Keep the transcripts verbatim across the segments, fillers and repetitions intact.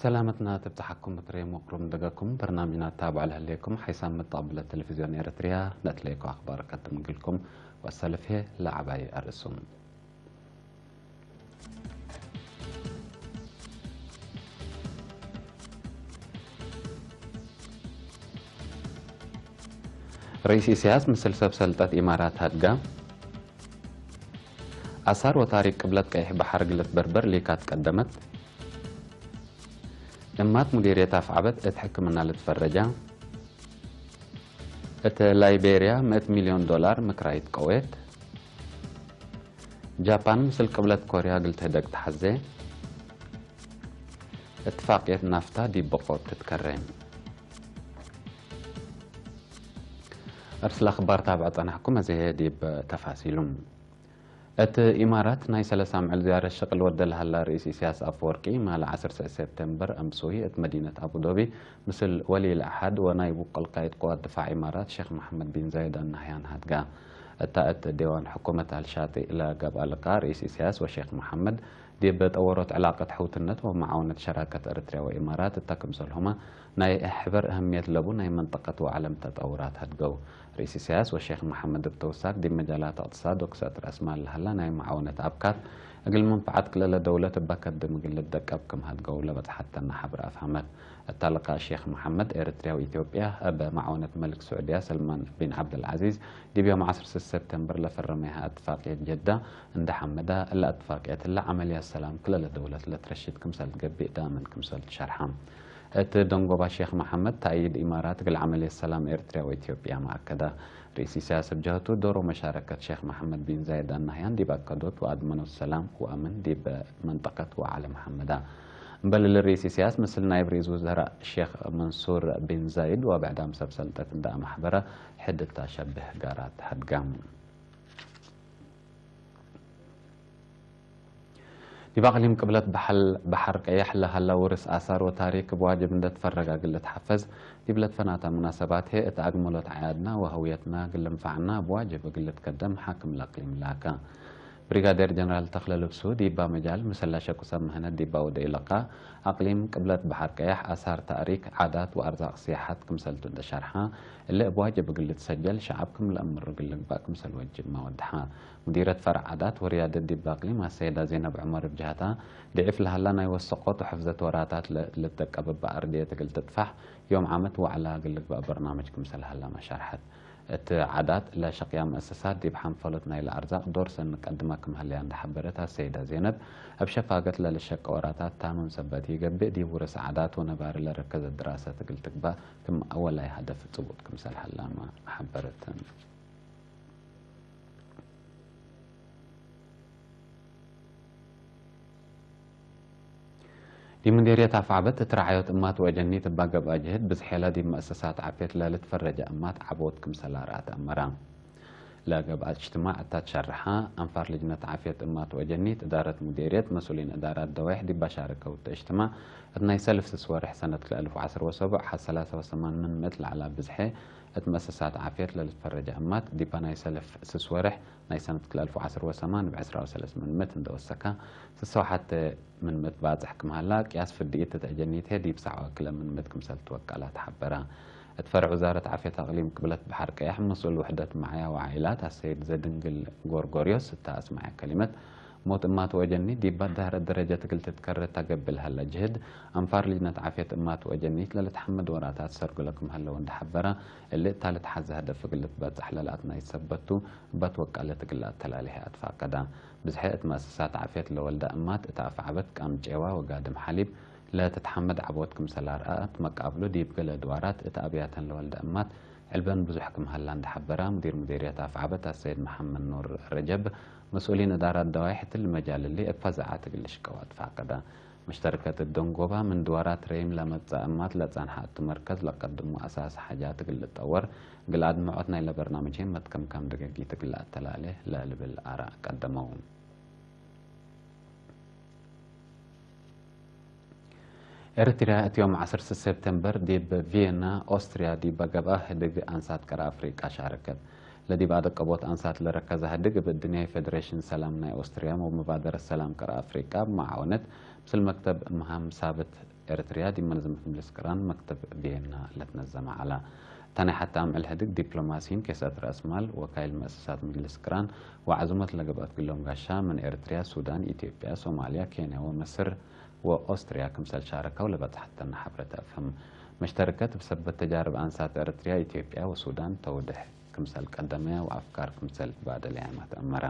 ሰላመትና ትብጽሐኩም ምክሬ ሙቅሩም ደገኩም በርናምጅና ታብዖ ለህሌኩም ሓይሳም መጣብለ ቴሌቪዝዮን ኤረትርያ ነትሌኮ አክባር ቀድም እግልኩም ወአሰልፍ ህዬ ለዐባይ አርእሱም። ርኢስ ኢሰያስ ምስል ሰብ ሰልጠት ኢማራት ሀድጋ። አሳር ወታሪክ ቅብለት ቀይሕ በሐር እግል ልትበርበር ሊካት ቀደመት። እማት ሙዲርየት አፍዐበት እት ሕክምና ልትፈረጃ። እት ላይቤርያ ምእት ሚልዮን ዶላር ምክራይት ቀዌት። ጃፓን ምስል ቅብለት ኮርያ እግል ትህደግ ተሐዜ። እትፋቅየት ናፍታ ዲብ በቆት ትትከሬ። እርስ ለአክባር ታብዐ ጸናሕኩም፣ አዜ ዲብ ተፋሲሉ። እት ኢማራት ናይ ሰለስ አምዕል ዝያረት ሸቅል ወደ ለሀላ ርኢስ ኢሰያስ አፈወርቂ፣ ማለ ዐስር ሰዕ ሴፕቴምበር አምስዊ እት መዲነት አቡዶቢ ምስል ወሊ ለዐሀድ ወናይ ውቅል ቃይድ ቅዋት ድፋዕ ኢማራት ሼክ መሐመድ ቢን ዛይድ አልናህያን ሀድጋ። እታ እት ዴዋን ሕኩመት አልሻጢእ ለገብአ ልቃእ፣ ርኢስ ኢሰያስ ወሼክ መሐመድ ዲብ ጠወሮት ዕላቀት ሕውትነት ወመዓውነት ሸራከት ኤረትርያ ወኢማራት እተ ክምሰልሁመ ናይ ሕበር እህምየት ለቡ ናይ መንጠቀት ወዐለም ተጠውራት ሀድገው። ርኢስ ኢሰያስ ወሼክ መሐመድ እብ ተውሳክ ዲብ መጃላት እቅትሳድ ወክሰእት ረአስማል ለሀላ ናይ መዓውነት አብካት እግል መንፈዐት ክልለ ደውለት እበ ከድም እግል ልደቀብ ክም ሀድገው ለበጽሐተነ ሐብር አፍሀመት። እታ ልቃእ ሼክ መሐመድ ኤረትርያ ወኢትዮጵያ እብ መዓውነት መልክ ስዑድያ ሰልማን ቢን ዐብደልዐዚዝ ዲብ ዮም ዐስር ሴፕቴምበር ለፈረመያሀ እትፋቅየት ጀዳ እንደ ሐመዳ፣ እለ እትፋቅየት እለ ዐመልያት ሰላም ክልለ ደውለት ለትረሽድ ክምሰል ትገብእ ዳመን ክምሰል ትሸርሐ። እት ደንጎባ ሼክ መሐመድ፣ ተእይድ ኢማራት እግል ዐመልየት ሰላም ኤረትርያ ወኢትዮጵያ መአከዳ። ርኢስ ኢሰያስ እብ ጀህቱ፣ ዶሮ መሻረከት ሼክ መሐመድ ቢን ዛይድ አልናህያን ዲብ አከዶት ወአድመኖት ሰላም ወአምን ዲብ መንጠቀት ወዐለም ሐመዳ። እምበል እሊ ርኢስ ኢሰያስ ምስል ናይብ ርኢስ ውዘራእ ሼክ መንሱር ቢን ዛይድ ወብዕዳም ሰብ ሰልጠት እንደ አመሕበረ፣ ሕድ እታ ሸብህ ጋራት ሀድጋም። ዲብ አቅሊም ቅብለት በሐል-፣ በሐር ቀየሕ ለሀላ ውርስ አሳር ወታሪክ እብ ዋጅብ እንዴ ትፈረገ እግል ልትሐፈዝ፣ ዲብ ለትፈናተ ሙናሰባት ህዬ እት አግመሎት ዐያድና ወህውየትና እግል ልንፈዐና እብ ዋጅብ እግል ልትከደም ሓክም ለአቅሊም ላከ። ብሪጋዴር ጀነራል ተክለ ልብሱ ዲባ መጃል ምስል ለሸቁ ሰብ ምህነት ዲባ ወደ ኢለቃ፣ አቅሊም ቅብለት በሐር ቀየሕ አሳር ታሪክ፣ ዓዳት ወአርዛቅ ሲያሐት ክምሰልቱ እንዴ ሸርሐ፣ እሊ እብ ዋጅብ እግል ልትሰጀል ሸዐብ ክም ለአምሩ እግል ልግባእ ክምሰል ወጅብመ ወደሐ። ሙዲረት ፈርዕ ዓዳት ወርያደት ዲብ አቅሊም አሰይዳ ዜነብ ዑመር እብ ጀህታ፣ ድዒፍ ለሀላ ናይ ወሰቆት ወሕፍዘት ወራታት ለ-፣ ልትደቀብ እበ አርድየት እግል ትጥፋሕ፣ ዮም ዓመት ወዐላ እግል ልግባእ በርናምጅ ክምሰል ሀላመ ሸርሐት። እት ዓዳት ለሸቅያ መአሰሳት ዲብ ሐንፈሎት ናይለ አርዛቅ ዶር ሰኒ ቀድመ ክም ሀለያ እንዴ ሐበረት አሰይዳ ዜነብ፣ እብ ሸፋገት ለልሸቀ ወራታት ታምም ሰበት ኢገብእ፣ ዲብ ውርስ ዓዳት ወነባሪ ለረከዘ ድራሰት እግል ትግባእ ክም አወላይ ሀደፍ ጽቡጥ ክምሰል ሀላመ ሐበረት። ዲብ ምዴርየት አፍዐበት እት ረዓዮት እማት ወአጀኒት እባ ገብአ ጅህድ ብዝሔለ ዲብ መአሰሳት ዓፍየት ለልትፈረጀ እማት ዐቦት ክምሰል አርአ ተአመረ። ለገብአ እጅትማዕ እታ ትሸርሐ፣ አንፋር ልጅነት ዓፍየት እማት ወአጀኒት፣ እዳረት ሙዴርየት፣ መስኡሊን እዳራት ደዋይሕ ዲብ አሻረከው እተ እጅትማዕ፣ እት ናይ ሰልፍ ስስ ወርሕ ሰነት ክልኤ አልፍ ወዐስር ወሰቡዕ ሐ ሰላሰ ወሰማን ምን ምእት ለዐላ ብዝሔ እት መአሰሳት ዓፍየት ለልትፈረጀ እማት፣ ዲባ ናይ ሰልፍ ስስ ወርሕ ናይ ሰነት ክልኤ አልፍ ወዐስር ወሰማን እብ ዕስራ ወሰለስ ምን ምእት እንደ ወሰከ፣ ስሳ ወሐተ ምን ምእት ባጽሕ ክም ሀላ፣ ቅያስ ፍድኢት እት አጀኒት ህዬ ዲብ ሰዕ ወክልኤ ምን ምእት ክምሰል ትወቀላ ተሐበረ። እት ፈርዕ ውዛረት ዓፍየት አቅሊም ቅብለት በሐር ቀየሕ፣ መስኡል ውሕደት መዓያ ወዓኢላት አሰይድ ዘድንግል ጎርጎርዮስ እተ አስመዐ ከሊመት፣ ሞት እማት ወአጀኒት ዲባ ዳህረ ደረጀት እግል ትትከረ ተገብእ ለሀለ ጅህድ፣ አንፋር ልጅነት ዓፍየት እማት ወአጀኒት ለልትሐመድ ወራታት ሰርግሎ ክም ሀለው እንደ ሐበረ፣ እሊ እታ ልትሐዘ ሀደፍ እግል ልትበጸሕ ለለአትናይት ሰበት ቱ፣ እበ ትወቀለት እግል ለአተላሌ ህይ አትፋቀዳ። ብዝሐ እት መአሰሳት ዓፍየት ለወልዳ እማት እት አፍዐበት ቃም ጬዋ ወጋድም ሐሊብ ለትትሐመድ ዐቦት ክምሰል አርአት መቃብሉ፣ ዲብ ገሌ ድዋራት እት አብያተን ለወልዳ እማት ዕልበን ብዙሕ ክም ሀላ እንደ ሐበራ፣ ሙዲር ሙዴርየት አፍዐበት አሰይድ መሐመድ ኑር ረጀብ፣ መስኡሊን እዳራት ደዋይሕ እትሊ መጃል እሊ እብ ፈዛዐት እግል ልሽቀው አትፋቀዳ። መሽተርከት እት ደንጎባ፣ ምን ድዋራት ረይም ለመጽአ እማት ለጸንሐ እቱ መርከዝ ለቀድሙ አሳሲ ሓጃት እግል ልጠወር፣ እግል አድመዖት ናይለ በርናምጅ ህይ መትከምካም ደገጊት እግል ለአተላሌ ለልብል አራእ ቀደመው። ኤረትርያ እት ዮም ዐስር ሴፕቴምበር ዲብ ቪየና ኦስትርያ ዲበ ገብአ ህድግ አንሳት ቀር አፍሪቃ ሻረከት። ለዲብ አደቀቦት አንሳት ለረከዘ ህድግ እብ እድንያይ ፌደሬሽን ሰላም ናይ ኦስትርያ ወመባደረት ሰላም ቀር አፍሪቃ እብ መዓወነት ምስል መክተብ መሃም ሳብት ኤረትርያ ዲብ መነዘመት ምጅልስ ቅራን መክተብ ቪየና ለትነዘመ ዐለ። እተ ናይ ሐቴ አምዕል ህድግ ዲፕሎማሲይን፣ ኬሳት ረአስ ማል፣ ወካይል መአሰሳት ምጅልስ ቅራን ወዐዙመት ለገብአት ግሎም ጋሻ ምን ኤረትርያ፣ ሱዳን፣ ኢትዮጵያ፣ ሶማልያ፣ ኬንያ ወመስር ወኦስትርያ ክምሰል ሻረከው ለበጽሐተነ ሐብረ ተአፍህም። መሽተርከት እብ ሰበት ተጃርብ አንሳት ኤረትርያ፣ ኢትዮጵያ ወሱዳን ተውድሕ ክምሰል ቀደመ ወአፍካር ክምሰል ባደለያመ ተአመረ።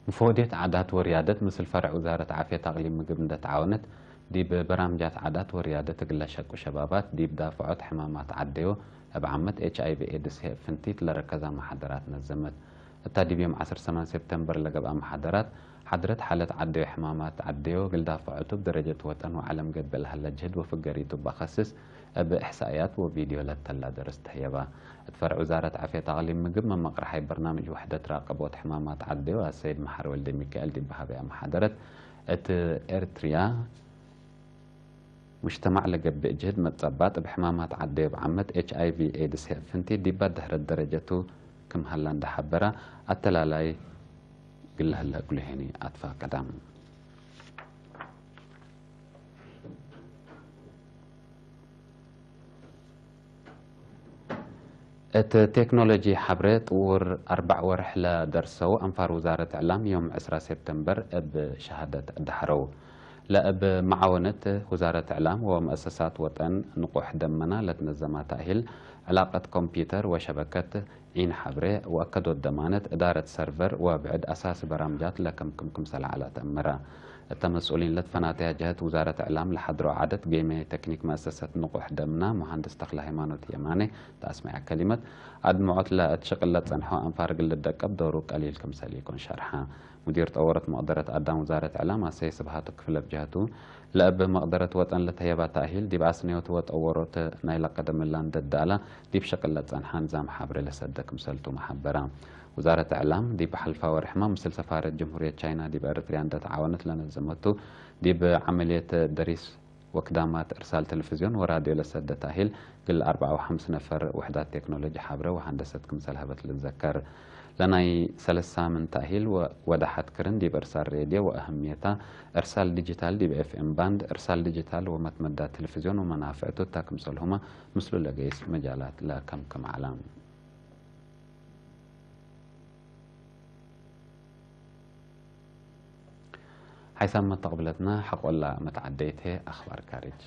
ንፎዴት ዓዳት ወርያደት ምስል ፈርዕ ውዛረት ዓፍየት አቅሊም ምግብ እንደ ተዓወነት፣ ዲብ በራምጃት ዓዳት ወርያደት እግል ለሸቁ ሸባባት፣ ዲብ ዳፍዖት ሕማማት ዓደዮ እብ ዓመት ኤች አይ ቪ ኤድስ ህይ ፍንቲት ለረከዛ መሓደራት ነዘመት። እታ ዲብ ዮም ዐስር ሰማን ሴፕተምበር ለገብአ መሓደራት፣ ሓድረት ሓለት ዓደዮ ሕማማት ዓደዮ እግል ዳፍዖቱ እብ ደረጀት ወጠን ወዐለም ገብእ ለሀለ ጅህድ ወፍገሪቱ እብ አከስስ፣ እብ እሕሳእያት ወቪድዮ ለተላ ደርስ ተህየባ። እት ፈርዕ ውዛረት ዓፍየት አቅሊም ምግብ መመቅረሓይ በርናምጅ ውሕደት ራቀቦት ሕማማት ዓደዮ አሰይድ መሐሪ ወልደሚካኤል ዲብ ሀበያ መሓደረት፣ እት ኤርትርያ ሙጅተማዕ ለገብእ ጅህድ መትጸባጥ እብ ሕማማት ዓደዮ እብ ዓመት ኤች አይ ቪ ኤድስ ህይ ፍንቲት ዲብ አድሕረት ደረጀቱ ክም ሀላ እንደ ሐበረ፣ አተላላይ እግል ለህለ እግሉ ሄኒ አትፋቀደ። እት ቴክኖሎጂ ሐብሬ ጥውር አርበዕ ወርሕ ለደርሰው አንፋር ውዛረት እዕላም ዮም ዕስራ ሴፕተምበር እብ ሸሃደት ደሐረው። ለእብ መዓወነት ውዛረት እዕላም ወመአሰሳት ወጠን ንቁሕ ደመና ለትነዘማ ተእሂል ዕላቀት ኮምፒተር ወሸበከት ዒን ሐብሬ ወአከዶት ደማነት እዳረት ሰርቨር ወብዕድ አሳሲ በራምጃት ለከምክም ክምሰል ዐለ ተአመረ። እተ መስኡሊን ለትፈናተያ ጀህት ውዛረት እዕላም ለሐድሮ ዐደት ጌመ ተክኒክ መአሰሰት ንቁሕ ደምና መሃንድስ ተክለሃይማኖት የማኔ ተአስመዐ ከሊመት፣ አድምዖት ለእት ሽቅል ለጸንሖ አንፋር እግል ልደቀብ ዶሩ ቀሊል ክምሰል ኢኮን ሸርሐ። ሙዲር ጠወሮት መቅደረት አዳም ውዛረት እዕላም አሰይ ስብሃቱ ክፍለ ብጀህቱ፣ ለእብ መቅደረት ወጠን ለተህየባ ተእሂል ዲብ አስነዮት ወጠወሮት ናይለ ቀደም እላ እንደ ደአላ ዲብ ሽቅል ለጸንሐ ንዛም ሐብሬ ለሰደ ክምሰልቱ መሐበረ። ውዛረት እዕላም ዲብ ሐልፋ ወርሕመ ምስል ሰፋረት ጀምሁርየት ቻይና ዲብ ኤረትርያ እንደ ተዓወነት ለነዘመቱ፣ ዲብ ዐመልየት ደሪስ ወክዳማት እርሳል ተለፍዝዮን ወራድዮ ለሰደ ተእሂል እግል አርበዓ ወሐምስ ነፈር ውሕዳት ቴክኖሎጂ ሐብሬ ወሀንደሰት ክምሰል ሀበት ልትዘከር። ለናይ ሰለስ ሳምን ተእሂል ወ-፣ ወዳሐት ክርን ዲብ እርሳል ሬድዮ ወአህምየታ፣ እርሳል ዲጂታል ዲብ ኤፍ ኤም ባንድ፣ እርሳል ዲጂታል ወመትመዳ ተለፍዝዮን ወመናፍዕቱ እታ ክምሰልሁመ ምስሉ ለገይስ መጃላት ለከምክም ዐለ። ሓይሳም መተቅብለትና ሐቆላ መትዓደይት ህዬ አኽባር ካርጅ።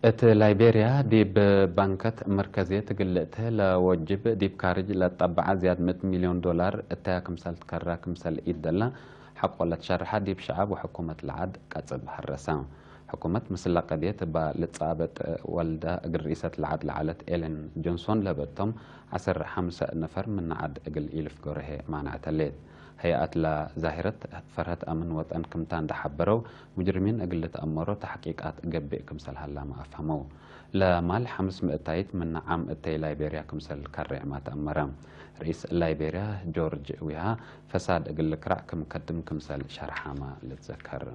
እት ላይቤርያ ዲብ ባንከት መርከዝየት እግል ልእተ ለወጅብ ዲብ ካርጅ ለጠበዐ ዝያድ ምእት ሚልዮን ዶላር እተያ ክምሰል ትከራ ክምሰል ኢደላ ሐቆ ለትሸርሐ ዲብ ሸዐብ ወሕኩመት ለዐድ ቀጽብ ሀረሰ። ሕኩመት ምስለ ቀድየት እባ ልትጻበጥ ወልዳ እግል ርኢሰት ለዐድ ለዐለት ኤለን ጆንሶን ለህበቶም ዐስር ሐምሰ ነፈር ምነ ዐድ እግል ኢልፍገሮ ህዬ ማንዐት ህሌት። ሀይአት ለዛሂረት ፈርሀት አምን ወጠን ክምታ እንደ ሐበረው፣ ሙጅሪሚን እግል ልትአመሮ ተሕቂቃት ገብእ ክምሰል ሀላመ አፍሀመው። ለማል ሐምስ ምእታይት ምነ ዓም እተይ ላይቤርያ ክምሰል ከሬዕመ ተአመረ። ርኢስ ላይቤርያ ጆርጅ ዊሃ ፈሳድ እግል ልክራዕ ክም ከድም ክምሰል ሸርሓመ ልትዘከር።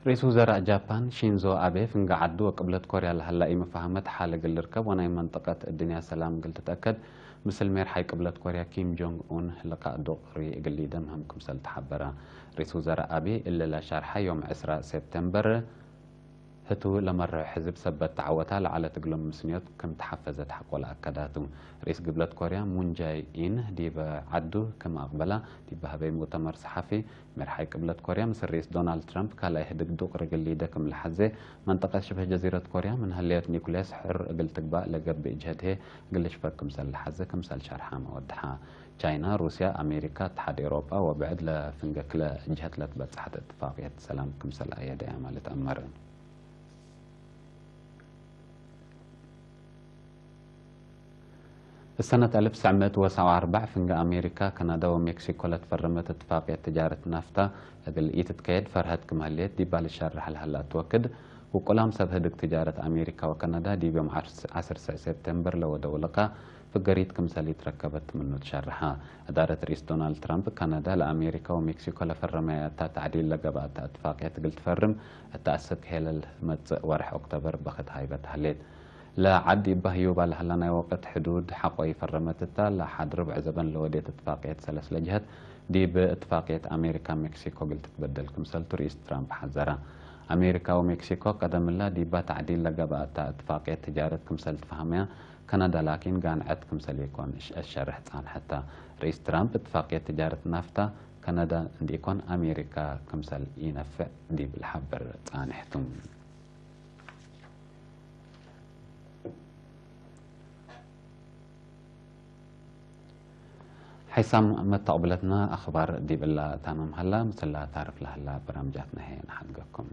ርኢስ ውዘራእ ጃፓን ሺንዞ አቤ፣ ፍንጌ ዐዱ ወቅብለት ኮርያ ለሀላ ኢመፋህመት ሐል እግል ልርከብ ወናይ መንጠቀት እድንያ ሰላም እግል ትትአከድ፣ ምስል ሜርሓይ ቅብለት ኮርያ ኪም ጆንግ ኡን ልቃእ ዱቅሪ እግል ሊደምህም ክምሰል ተሐበረ። ርኢስ ውዘራእ አቤ እሊ ለሻርሐ ዮም ዕስራ ሴፕቴምበር፣ ህቱ ለመርሑ ሕዝብ ሰበት ተዐወታ ለዐለት እግሎም ምስንዮት ክም ተሐፈዘት ሐቆ ለአከዳቱ። ርኢስ ግብለት ኮርያ ሙን ጃይ ኢን ዲበ ዐዱ ክም አቅበላ ዲብ ሀበይ ሙእተመር ሰሓፊ፣ ሜርሓይ ቅብለት ኮርያ ምስል ርኢስ ዶናልድ ትራምፕ ካልኣይ ህድግ ዱቅሪ እግል ሊደ ክም ለሐዜ፣ መንጠቀት ሽብህ ጀዚረት ኮርያ ምን ህሌት ኒኩሌስ ሕር እግል ትግባእ ለገብእ ጅህድ ህዬ እግል ልሽፈግ ክምሰል ለሐዜ ክምሰል ሸርሓመ ወደሐ። ቻይና፣ ሩስያ፣ አሜሪካ፣ እትሓድ ኤውሮጳ ወብዕድ ለፍንጌ ክለ ጅሀት ለትበጽሐት እትፋቅየት ሰላም ክምሰል አየደያመ ልትአመር። እሰነት አልፍ ትሰዕ ምእት ወሰብዓ ወአርበዕ ፍንጌ አሜሪካ፣ ከናዳ ወሜክሲኮ ለትፈረመት እትፋቅየት ትጃረት ናፍታ እግል ኢትትከየድ ፈርሀት ክም ህሌት ዲባ ልትሸረሕ ለሀላ እት ወክድ፣ ውቁላም ሰብ ህድግ ትጃረት አሜሪካ ወከናዳ ዲብ ዮም ዐስር ሰዕ ሴፕቴምበር ለወደው ልቃእ ፍገሪት ክምሰል ኢትረከበት ምኑ ትሸርሐ። እዳረት ርኢስ ዶናልድ ትራምፕ፣ ከናዳ ለአሜሪካ ወሜክሲኮ ለፈረመያ እታ ተዕዲል ለገብአተ እትፋቅየት እግል ትፈርም እተ አስክ ሄለል መጽእ ወርሕ ኦክቶበር በክት ሃይበት ሀሌት። ለዐድ ኢበህዩባ ለሀላ ናይ ወቅት ሕዱድ ሐቆ ኢፈረመት እታ፣ ለሐድ ርብዕ ዘበን ለወዴት እትፋቅየት ሰለስ ለጅሀት ዲብ እትፋቅየት አሜሪካ-ሜክሲኮ እግል ትትበደል ክምሰልቱ ርኢስ ትራምፕ ሐዘረ። አሜሪካ ወሜክሲኮ ቀደምላ ዲባ ተዕዲል ለገብአታ እትፋቅየት ትጃረት ክምሰል ትፈሀመያ፣ ከናዳ ላኪን ጋንዐት ክምሰል ኢኮን እሽ-፣ እሸርሕ ጻንሐታ። ርኢስ ትራምፕ እትፋቅየት ትጃረት ናፍታ ከናዳ እንዲኢኮን አሜሪካ ክምሰል ኢነፍዕ ዲብ ለሐብር ጻንሕ ቱ። ሐይሳም መተቅብለትና አኽባር ዲብ እላ ታምም ሀላ፣ ምስላ ታርፍ ለሀላ በራምጃትና ህዬ ነሐድገኩም።